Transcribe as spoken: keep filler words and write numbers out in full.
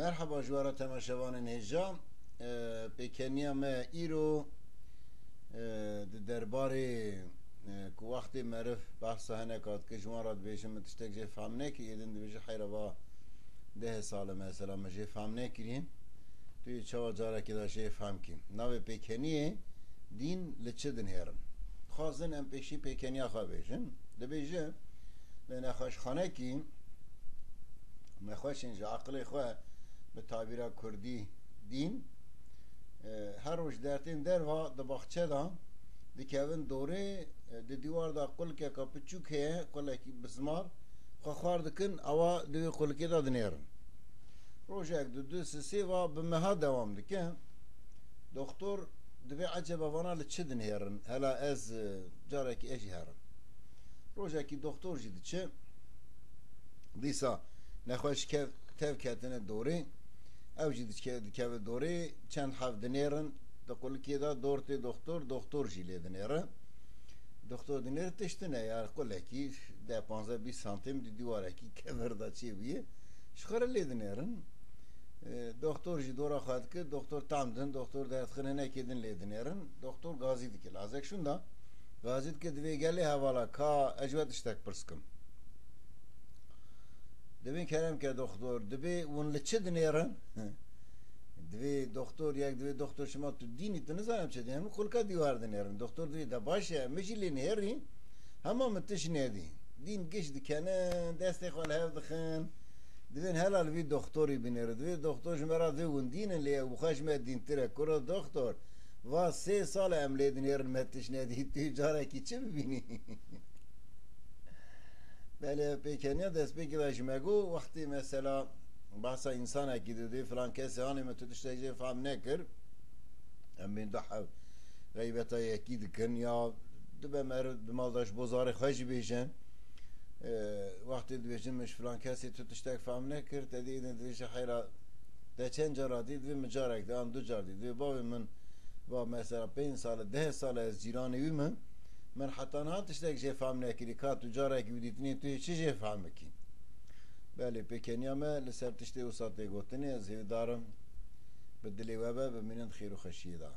Merheba ji we re temaşevanên hêja. E, pêkeniya me îro, e, di derbarê, e, ku wextê meriv behsa hinek hat, ku ji wan re dibêjin min tiştek jê fehm nekiriye, din dibêje heyra va deh sal e mesela min jê fehm nekiriye. Tu yê çawa carekê de jê fehm kî? Navê pêkeniyê dîn li çi dinêrin? Dixwazin em pêşî pêkeniya xwe bêjin. Dibêje, lê nexweşxanekî nexweşên ji aqilê xwe bi tabîra kurdî dîn, e, her roj dertên derva di baxçe de dikevin dorê, e, di dîwar de qulkeka piçûk heye, qulekî bizmar, xwe xwar dikin, ewa di wê qulkê de dinêrin. Rojek, du, du, sê, sê va bi meha dewam dike. Doktor dibê eceba vana li çi dinêrin? Hela ez, e, carekî ez jî herim. Rojekî doktor jî diçe. Dîsa nexweş kev-, tev ketine dorê. Ew jî dike-, dikeve dorê. Çend hev dinêrin. Di qulikê de dor tê doktor, doktor jî lê dinêre. Doktor dinêre tiştine, ya qulekî deh, panzdeh, bîst santim di dîwarekî kevir de çêbûye. Ji xwe re lê dinêrin. E, doktor jî dora xwe dike, doktor tam din, doktor derdixin hinekê din lê dinêrin. Doktor gazî dike. Lazek şûnda gazî dike, divê gelê hevala, ka ez ji we tiştek pirs kim. Divê kerem ke doktor, divê hûn li çi dinêrin? Divê doktor, yek divê doktor, şima tu dînî, tu nizanim çi dinêrin, qulka dîwar dinêrin. Doktor divê de baş e, min jî lê nêrî, hema min tişt nedî. Dîn giş dikenin, destê xwe li hev dixin. Divên hela li vî doktorî binêre. Divê doktor ji me re divê hûn dîn in, lê ew bi xwe ji me dîntir e. Kuro doktor, va sê sal e em lê dinêrin, me tişt nedî. Tu carekî çi bibînî? Belê, pêkeniya destpêkê de ji me got, wextê mesela behsa însanekî didê, filan kesê hanê min tu tiştek jê fehm nekir. Em bên du hev xeybeta yekî dikin ya dibe meriv bi malda ji bo zarê xwe jî bêjin. E, wextê dibêjin min ji filan kesê tu tiştek fehm nekir, te dê din dibêje heyra te çend cara dî, divê min carek de an du car dî. Divê bavê min va mesela pênc sal e, deh sal e ez cîranê wî me. Min heta niha tiştek jê fehm nekirî. Ka tu carekî wî dîtinê tu yê çi jê fehm bikî? Belê, pêkeniya me li ser tiştê wisa tê gotinê, ez hêvîdar im bi dilê we be, bimînin di xêr û xweşiyê de.